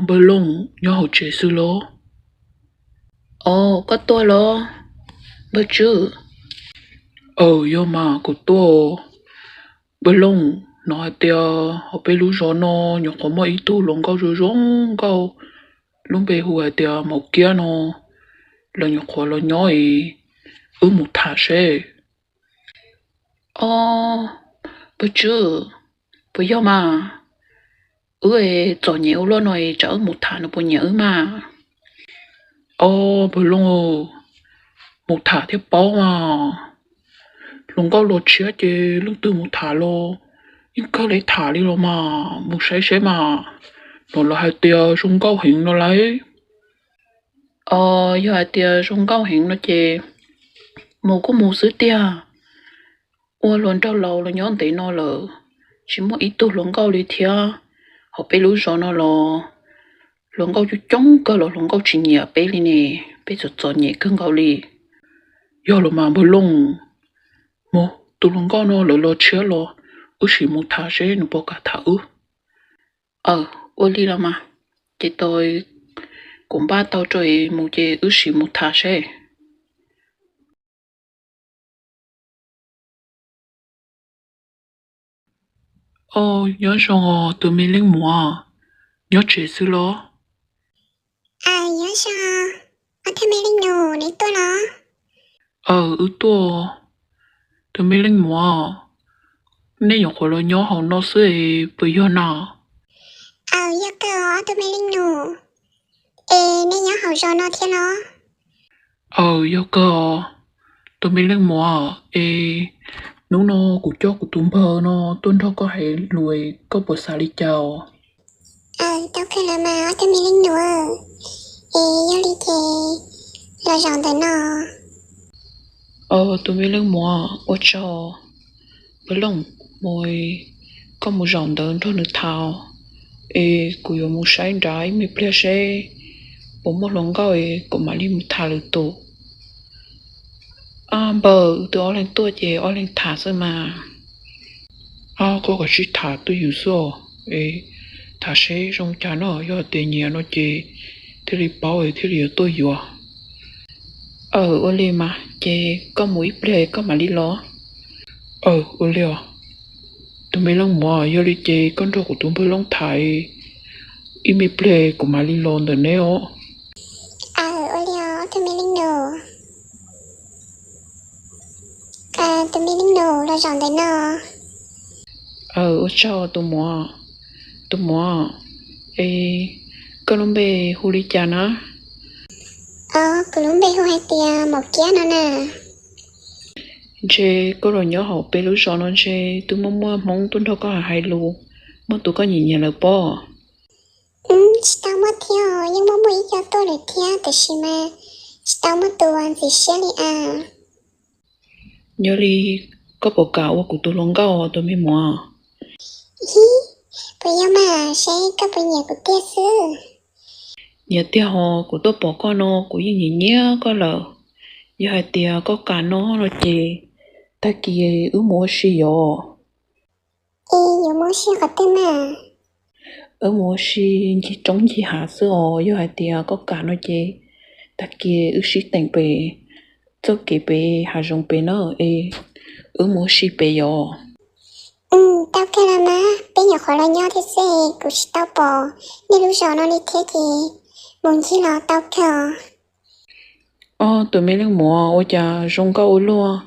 Npawg Looj nyob hauv tsev xwb los? Os, koj tuaj los, npawg Tswb? Aws, yog mas kuv tuaj. Npawg Looj, hnov hais tias hauv peb lub zos no nyuam qhuav muaj ib tug hluas nkauj zoo zoo nkauj, lub npe hu hais tias Maum Kiab no, lawv nyuam qhuav los nyob es wb mus tham seb. Os, npawg Tswb, puas yog mas? Wb txom nyem ua luaj no es tsam wb mus tham nws puas nyiam wb mas. Os, npawg Looj, mus tham thiaj paub mas. Hluas nkauj los tshiab ces leej twg mus tham los yeej kawg li tham li los mas, mus saib seb mas. Hnov lawv hais tias zoo nkauj heev no lauj. Os, yog hais tias zoo nkauj heev no ces mus kuj mus xwb tiag. Ua hluas nraug laus los nyob ntev no lawm, tsis muaj ib tug hluas nkauj li thiab. Hauv peb lub zos no los hluas nkauj coob coob kawg los hluas nkauj tsis nyiam peb li ne, peb txom txom nyem kawg nkaus li. Yog los mas npawg Looj, mus, tus hluas nkauj no lawv los tshiab los, wb sim mus tham seb nws puas kam tham wb. Aws, ua li los mas, ces tos kuv npaj tau rau es mus ces wb sim mus tham seb. Os, nyob zoo os tus me leej muam, nyob tsev xwb los? Aws, nyob zoo, ob tug me leej nus, neb tuaj los? Aws, wb tuaj. Tus me leej muam, nej nyuam qhuav los nyob hauv no xwb es puas yog na? Aws, yog kawg os ob tug me leej nus, es nej nyob hauv zos no thiab los? Aws, yog kawg os tus me leej muam, es hnub no kuv coj kuv tus npawg no tuaj nrog koj hais lus, koj puas xav li cas os? Aws, tau kawg los mas ob tug me leej nus, es yog li ces los zaum ntawm no. Aws, tus me leej muam, ua tsaug. Npawg Looj, mus, koj mus zaum ntawd nrog nws tham, es kuv yuav mus saib nrad ib me pliag seb puas muaj hluas nkauj es kuv mam li mus tham lwm tus. Ab npawg, wb twb ob leeg tuaj ces ob leeg tham xwb mas. Ab, koj kav tsij tham twj ywm xwb os, es tham seb zoo cas no, yog hais tias nyiam no ces thiaj li paub thiaj li yuav tuaj yuav. Aws, ua li mas ces koj mus ib pliag koj mam li los. Aws, ua li os. Tus me leej muam, yog li ces koj nrog kuv tus npawg Looj tham ib me pliag kuv mam li los ntawm neb os. Aws, ua li os tus me leej nus. Tus me leej nus, los zaum ntawm no. Aws, ua tsaug tus muam. Tus muam, es koj lub npe hu li cas na? Os, kuv lub npe hu hais tias Maum Kiab no na. Ntshe koj los nyob hauv peb lub zos no ntshe twb muaj muaj Hmoob tuaj nrog koj hais lus, muaj tus koj nyiam nyiam lawm pob? Tsis tau muaj thiab os, yeej muaj muaj ib co tuaj lawm thiab tiam sis mas tsis tau muaj tus ntxim siab li as. Yog li koj puas kam ua kuv tus hluas nkauj tus me muam? Ib, puas yog mas, seb koj puas nyiam kuv tiag xwb. Nyiam tiag hos, kuv tuaj pom koj no kuv yeej nyiam nyiam koj lawm. Yog hais tias koj kam no no ces tag kis wb mus ua si yom. Ib, yuav mus ua si qhov twg mas? Wb mus ua si ncig roob ncig hav xwb os, yog hais tias koj kam no ces tag kis wb sib teem pem txoj kev pem hav zoov pem na, es wb mus ua si pem yom. Tau kawg los mas, peb nyuam qhuav los nyob thiab xwb, kuv tsis tau pom nej lub zos no li thiab ces mus ncig los tau kawg. Ob, tus me leej muam ua cas zoo nkauj ua luaj,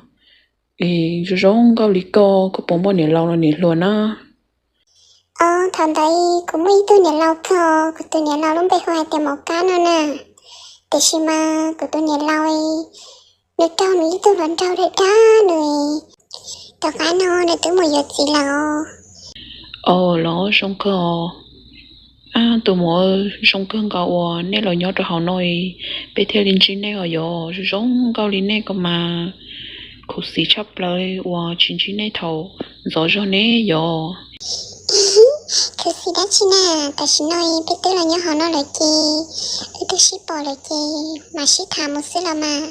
es zoo zoo nkauj li koj, koj puas muaj niam laus los niam hluas na? Ob, thaum ntawd kuv muaj ib tug niam laus kawg, kuv tus niam laus lub npe hu hais tias Maum Kab no na. Tiam sis mas kuv tus niam laus, nws raug nws ib tug hluas nraug dag dag nws, tom qab no nws twb mus yuav txiv lawm. Ob, los zoo kawg os. Ab, tus muam, zoo kawg nkaus uas nej los nyob rau hauv no, peb thiaj li ntsib nej os yom. Zoo zoo nkauj li nej ko mas khuv xim tshaj plaws uas tsis ntsib nej thaum ntxov zog ne yom. Khuv xim dab tsi na, tam sim no peb twb los nyob hauv no lawm ces wb twb sib pom lawm ces mam sib tham mus xwb los mas,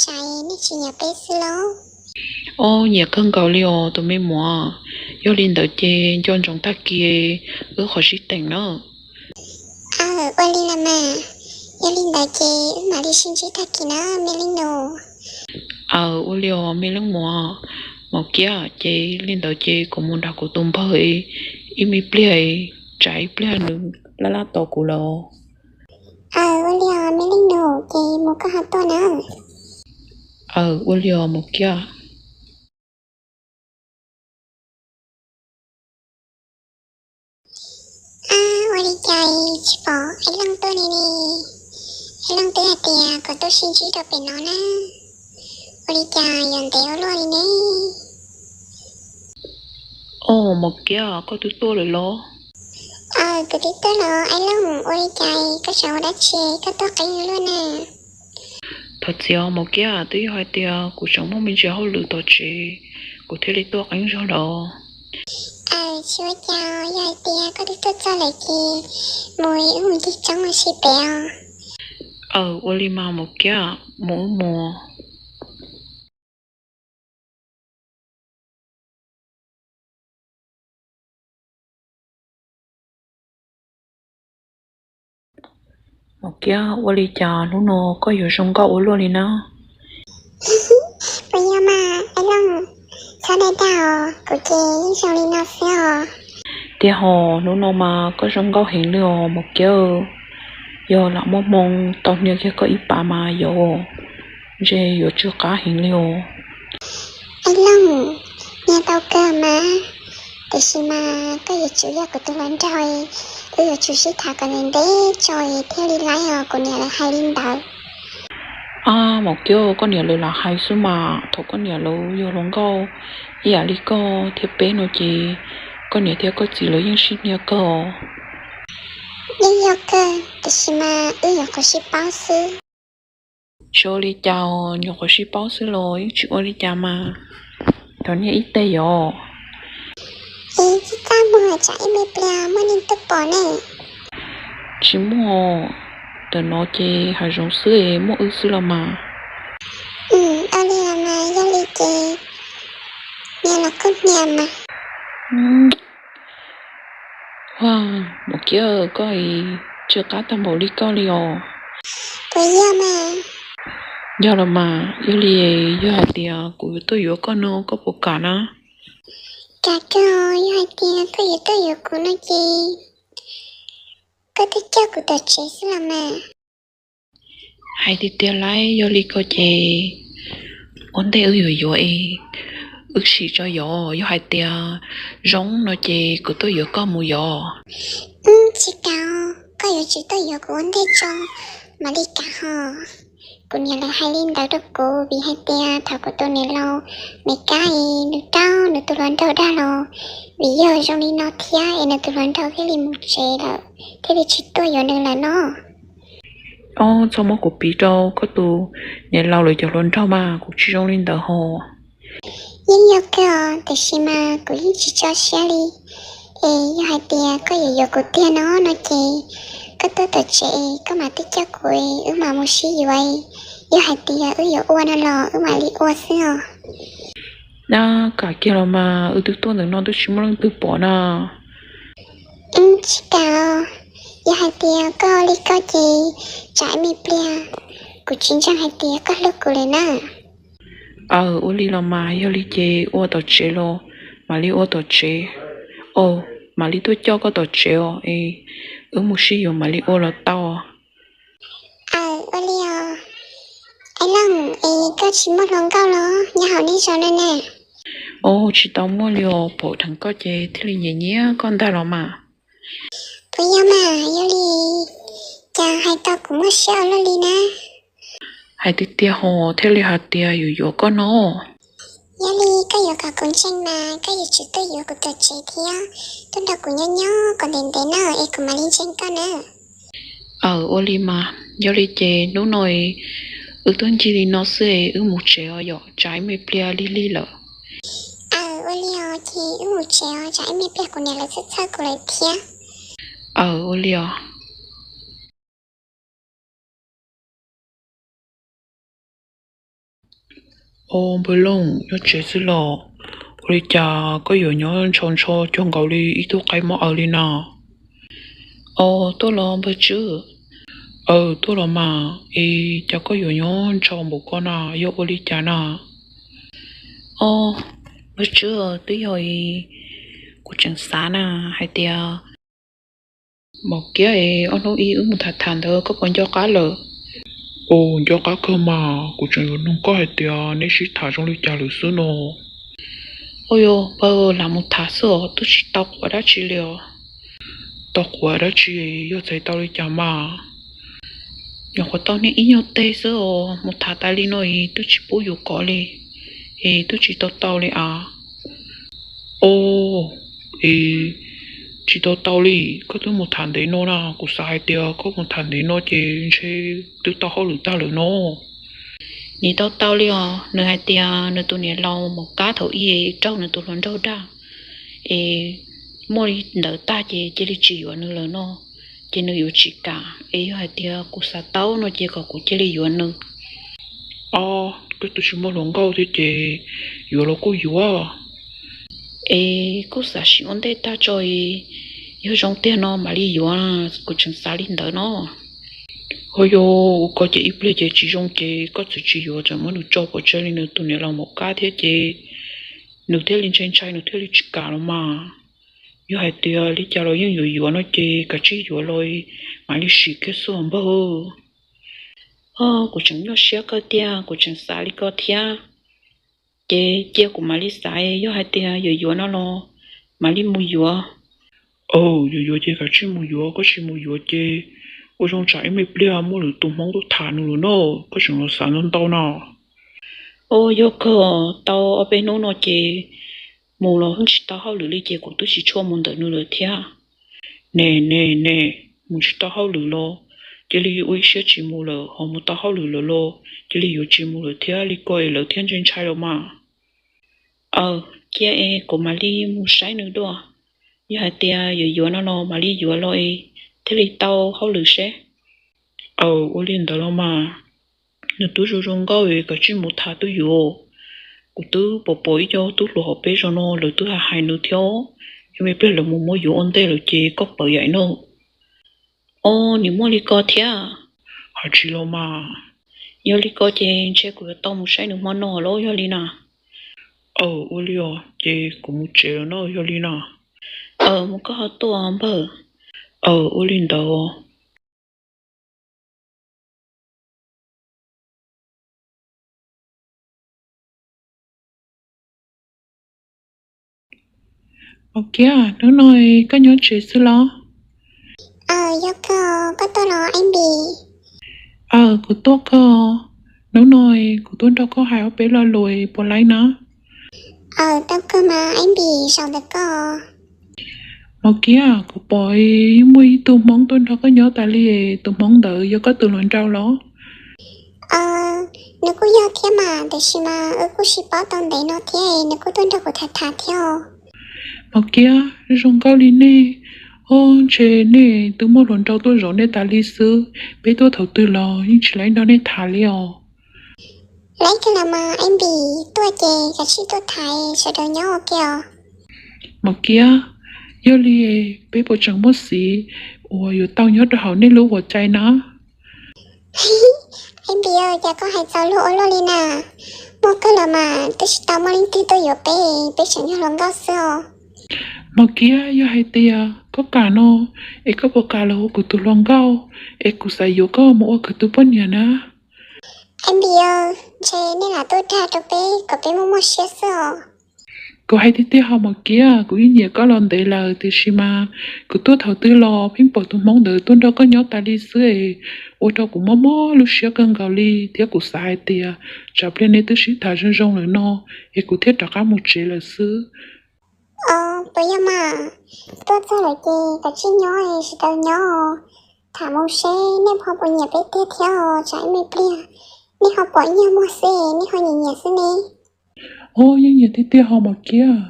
tsam nej tsis nyiam peb xwb lauj. Ob, nyiam kawg nkaus li os tus me muam. Yog li ntawd ces nco ntsoov tag kis wb qhov sib teem na. Ua li los mas, yog li ntawd ces wb mam li sib ntsib tag kis na me leej nus. Aw, ua li os me leej muam. Maum Kiab, ces li ntawd ces kuv mus nrog kuv tus npawg ib me pliag, tsam ib pliag nws laj laj tos kuv lawm. Aw, ua li os me leej nus, ces mus koj ho tuaj na. Aw, ua li os Maum Kiab. Ab, ua li cas tsis pom Aib Leej tuaj li ne? Aib Leej twb hais tias kom tuaj sib ntsib rau pem no na, ua li cas yuav ntev ua luaj li ne? Os Maum Kiab, koj twb tuaj lawm los? Aw, kuv twb tuaj lawm Aib Leej, ua li cas koj tseem ua dab tsi koj tuaj qeeb luaj na? Thov txim os Maum Kiab, twb yog hais tias kuv tseem muaj me ntsis hauj lwm tom tsev, kuv thiaj li tuaj qeeb zog los. Aw, tsis ua cas, yog hais tias koj twb tuaj txog lawm ces mus wb mus ncig roob ua si pem os. Aw, ua li mas Maum Kiab, mus wb mus. Maum Kiab, ua li cas hnub no koj yuav zoo nkauj ua luaj li na? Puas yog mas Aib Leej? Txhob dag dag os, kuv ces yeej zoo li no xwb os. Tiag hos, hnub no mas koj zoo nkauj heev li os Maum Kiab. Yog lam muaj hmoo tau hnia kiag koj ib pas mas yuav, ntshe yuav tsw qab heev li os. Aib Leej, hnia tau kawg mas, tiam sis mas koj yuav tsum yog kuv tus hluas nraug, wb yuav tsum sib tham kom ntev ntev tso thiaj li laib os, kuv niam lawv hais li ntawd. Ab Maum Kiab, koj niam lawv lam hais xwb mas, thaum koj niam lawv yog hluas nkauj ib yam li koj thiab peb no ces koj niam thiab koj txiv lawv yeej sib hnia kawg os. Yeej yog kawg, tiam sis mas wb nyuam qhuav sib paub xwb. Tsis ua li cas, nyuam qhuav sib paub xwb los yeej tsis ua li cas mas. Thov niaj ib teg yos. Es txaj muag tsam ib me pliag muaj neeg tuaj pom ne. Tsis muaj, ntawm no ces hav zoov xwb es muaj wb xwb los mas. Ua li los mas, yog li ces niag los kuj hnia mas. Ua, Maum Kiab, koj tsw qab tag npaum li koj li os. Puas yog mas? Yog los mas, yog li yog hais tias kuv yuav tuaj yuav koj no koj puas kam na? Kam kawg, yog hais tias koj yuav tuaj yuav kuv no ces koj tuaj coj kuv tom tsev xwb los mas. Hais tiag tiag lauj, yog li ko ces ua ntej wb yuav yuav es wb sim tso yos, yog hais tias zoo no ces kuv tuaj yuav koj mus yos. Wb tsis kam, koj yuav tsum tuaj yuav kuv ua ntej tso mam li kam ho. Kuv niam lawv hais li ntawd rau kuv vim hais tias thaum kuv tus niam laus Meskas es nws raug nws tus hluas nraug dag los, vim yog zoo li no thiab es nws tus hluas nraug thiaj li mus tsev lawm, thiaj li tsis tuaj yuav nws lawm no. Ob, txhob muab kuv piv rau koj tus niam laus lawv cov hluas nraug mas, kuv tsis zoo li ntawd ho. Yeej yog kawg os, tiam sis mas kuv yeej tsis tso siab li. Es yog hais tias koj yuav yuav kuv tiag no no ces koj tuaj tom tsev es koj mam tuaj coj kuv es wb mam mus sib yuav. Yog hais tias wb yuav ua no los wb mam li ua xwb os. Ab, kam kiag los mas, wb twb tuaj ntawm no twb tsis muaj leej twg pom na. Tsis kam, yog hais tias koj ua li koj ces tsam ib me pliag kuv tsis ntseeg hais tias koj hlub kuv lawm na. Aw, ua li los mas, yog li ces ua tom tsev los mam li ua tom tsev. Aw, mam li tuaj coj koj tom tsev os, es wb mus sib yuav mam li ua los tau. Aw, ua li os. Aib Leej, es koj tsis muaj hluas nkauj los nyob hauv nej zos no ne? Aw, tsis tau muaj li os, pom dheev koj ces thiaj li nyiam nyiam koj ntag los mas. Puas yog mas, yog li cas hais tau kuv muaj siab ua luaj li na? Hais tiag tiag ho thiaj li hais tias yuav yuav koj no. Yog li koj yuav kom kuv ntseeg mas koj yuav tsum tuaj yuav kuv tom tsev thiab tuaj nrog kuv nyob nyob kom ntev ntev na es kuv mam li ntseeg koj na. Aw, ua li mas, yog li ces hnub no wb tuaj ncig li no xwb es wb mus tsev os, yog tsam ib me pliag lig lig lawm. Aw, ua li os, ces wb mus tsev os, tsam ib me pliag kuv niam lawv txhawj txhawj kuv lawm thiab. Aw, ua li os. Au, Npawg Looj, nyob tsev xwb los? Ua li cas koj yuav nyob ntsho ntsho cuag nkaus li ib tug qaib mob aws li na? Os, tuaj los npawg Tswb? Aws, tuaj los mas. Es cas koj yuav nyob ntshaus npaum ko na, yog ua li cas na? Os, npawg Tswb, twb yog kuv tseem xav na, hais tias Maum Kiab es ob hnub ib wb mus tham tham ntawd, koj puas nco qab lawm? Aws, nco qab kawg mas, kuv tseem yuav nug koj hais tias neb sib tham zoo li cas lawm xwb no. Ua yog npawg, lam mus tham xwb os, twb tsis tau qhuav dab tsi li os. Tau qhuav dab tsi? Yog txhais tau li cas mas? Nyuam qhuav tau niaj ib nyuag teg xwb os, mus tham tas li no es twb tsis pub yus kov li, es twb tsis tau tau li as. Os, es tsis tau tau li? Koj twb mus tham ntev no na, kuv xav hais tias koj mus tham ntev no ces ntshe twb tau hauj lwm tag lawm no. Nim tau tau li os, nws hais tias nws tus niam laus Maum Kab thaum ub raug nws tus hluas nraug dag, es muaj li ntawd tag ces cia li tsis yuav nws lawm no, ces nws yuav tsis kam. Es yog hais tias kuv xav tau no ces kom kuv cia li yuav nws. Os, koj twb tsis muaj hluas nkauj thiab ces yuav los kuj yuav. Es kuj xav sim ua ntej tag tso, yog zoo tiag no mam li yuav, kuv tseem xav li ntawd no. Ho yog ua ko ces ib pliag ces tsis zoo ces koj txwm tsis yuav, txawm muab nws tso pov tseg li nws tus niam laus Maum Kab thiab ces nws thiaj li ntshai ntshai, nws thiaj li tsis kam los mas. Yog hais tias li cas los yeej yuav yuav no ces kav tsij yuav los, mam li sim kiag xwb os npawg. Os, kuv tseem nyuaj siab kawg tiag, kuv tseem xav li ko thiab. Ces cia kuv mam li xav, yog hais tias yuav yuav no los mam li mus yuav. Aws, yuav yuav ces kav tsij mus yuav, koj tsis mus yuav ces ua zoo tsam ib me pliag muaj lwm tus Hmoob tuaj tham nws lawm no, koj tseem los xav ntau ntau no. Os, yog kawg, tau ob peb hnub no ces mus los yeej tsis tau hauj lwm li ces kuv twb tsis tshua mus ntawm nws lawm thiab. Ne ne ne, mus tsis tau hauj lwm los cia li ua ib siab tsis mus lawm, ho mus tau hauj lwm lawm los cia li yuav tsis mus lawm thiab, li ko es lawv thiaj ntshai ntshai los mas. Aws, cia es kuv mam li mus saib nws dua, yog hais tias yuav yuav no los mam li yuav los es thiaj li tau hauj lwm seb. Aws, ua li ntawd los mas. Nws twb zoo zoo nkauj es kav tsij mus tham twb yuav. Kuv twb pom pom ib co tub hluas hauv peb zos no lawv twb hais hais nws thiab, yog me pliag lawv mus muab yuav ua ntej lawm ces koj pawv yaim no. Os, nim muaj li ko thiab. Hais tsis los mas. Yog li ko ces ntshe kuv yuav tau mus saib nws hmo no los yog li na. Aws, ua li os, ces kuv mus tsev lawm no, yog li na. Aws, mus koj ho tuaj npawg. Aws, ua li ntawd. Maum Kiab, hnub no koj nyob tsev xwb los? Aws, yog kawg, koj tuaj los Ab Npis? Aws, kuv tuaj kawg. Hnub no kuv tuaj nrog koj hais ob peb lo lus puas laib na? Aws, tau kawg mas Ab Npis, zaum ntawm koj. Maum Kiab, kuv pom yeej muaj ib tug Hmoob tuaj nrog koj nyob tas li, tus Hmoob ntawd yog koj tus hluas nraug los? Aws, nws kuj yog thiab mas, tiam sis mas wb kuj sib paub tau ntev no thiab, nws kuj tuaj nrog kuv tham tham thiab os. Maum Kiab, zoo nkauj li nej. Os, ntshe nej twb muaj hluas nraug tuaj zov nej tas li xwb, peb tuaj thaum twg los yeej tsis laib nrog nej tham li os. Laib kawg los mas Ab Npis, tuaj ces kav tsij tuaj tham, sawv daws nyob ua ke os. Maum Kiab, yog li peb puas tseem muaj xiv uas yuav tau nyob rau hauv nej lub huam cai na? Ab Npis, cas koj hais txaus luag ua luaj li na? Muaj kawg los mas, twb tsis tau muaj leej twg tuaj yuav peb, peb tseem yog hluas nkauj xwb os. Maum Kiab, yog hais tias koj kam no, es koj puas kam los ua kuv tus hluas nkauj, es kuv xav yuav koj mus ua kuv tus poj niam na? Ab Npis, ntshe nej lam tuaj dag rau peb kom peb muaj muaj siab xwb os. Kuv hais tiag tiag ho Maum Kiab, kuv yeej nyiam koj los ntev lawm, tiam sis mas kuv tuaj thaum twg los pheej pom tus Hmoob ntawd tuaj nrog koj nyob tas li xwb es ua rau kuv mob mob lub siab kawg nkaus li, thiab kuv xav hais tias tsam pliag nej twb sib tham zoo zoo lawm no, es kuv thiaj rov qab mus tsev lawm xwb. Os, puas yog mas? Tuaj txog lawm ces kav tsij nyob, sawv daws nyob, tham mus seb nej ho puas nyiam peb tiag thiab os, tsam ib me pliag nej ho pom ib nyuag muag xwb nej ho nyiam nyiam xwb ne. Os, yeej nyiam tiag tiag ho Maum Kiab,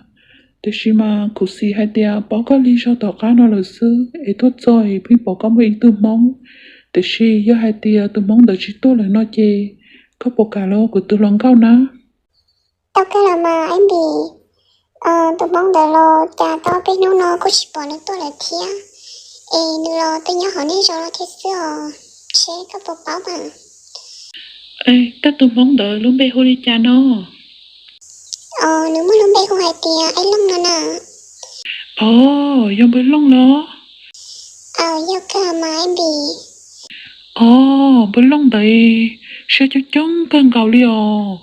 tiam sis mas khuv xim hais tias paub koj li zog tom qab no lawm xwb, es tuaj txog es pheej pom koj muaj ib tug Hmoob. Tiam sis yog hais tias tus Hmoob ntawd tsis tuaj lawm no ces koj puas kam los kuv tus hluas nkauj na? Tau kawg los mas Ab Npis, tus Hmoob ntawd los cas tau peb hnub no kuj tsis pom nws tuaj lawm thiab. Es nws los twb nyob hauv nej zos los thiab xwb os, seb koj puas paub mas. Koj tus hmoob ntawd lub npe hu li cas no? Os, nws muaj lub npe hu hais tias Aib Looj no na. Os, yog npawg Looj los? Aws, yog kawg mas Aib Npis. Os, npawg Looj ntawd siab coob coob kawg nkaus li os.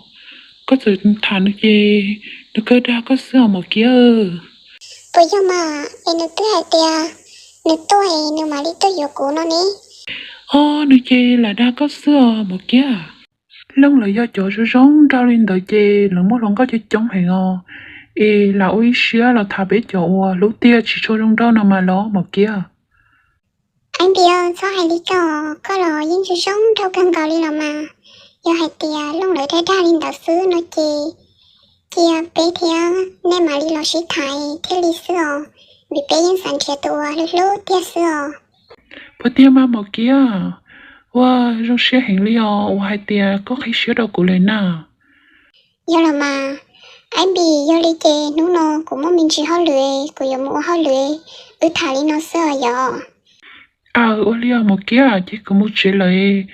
Koj txawm tham nws ces nws kawg dag koj xwb os Maum Kiab. Puas yog mas, es nws twb hais tias nws tuaj es nws mam li tuaj yuav kuv no ne. Os, nws ces lam dag koj xwb os Maum Kiab. Looj lawv yog cov zoo zoo nraug li ntawd ces lawv muaj hluas nkauj coob coob heev os. Es lam ua ib siab los tham peb cov uas hlub tiag tsis tshua zoo nraug no mas los Maum Kiab. Aib Npis, txhob hais li koj, koj los yeej zoo zoo nraug kawg nkaus li los mas. Yog hais tias Looj lawv dag dag li ntawd xwb no ces cia peb thiab nej mam li los sib tham thiaj li xwb os, vim peb yeej xav nrhiav tus uas hlub hlub tiag xwb os. Puas tiag mas Maum Kiab? Ua zoo siab heev li os uas hais tias koj qhib siab rau kuv lawm na. Yog los mas, Aib Npis, yog li ces hnub no kuv muaj me ntsis hauj lwm, kuv yuav mus ua hauj lwm, wb tham li no xwb os yom. Aws, ua li os Maum Kiab, ces kuv mus tsev lawm.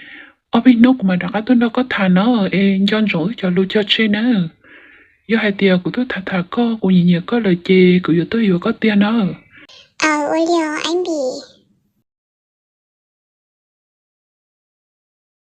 Ob peb hnub kuv mam rov qab tuaj nrog koj tham na, es nco ntsoov wb cov lus cog tseg nawb. Yog hais tias kuv twb tham tham koj, kuv nyiam nyiam koj lawm ces kuv yuav tuaj yuav koj tiag nawb. Aws, ua li os Aib Npis.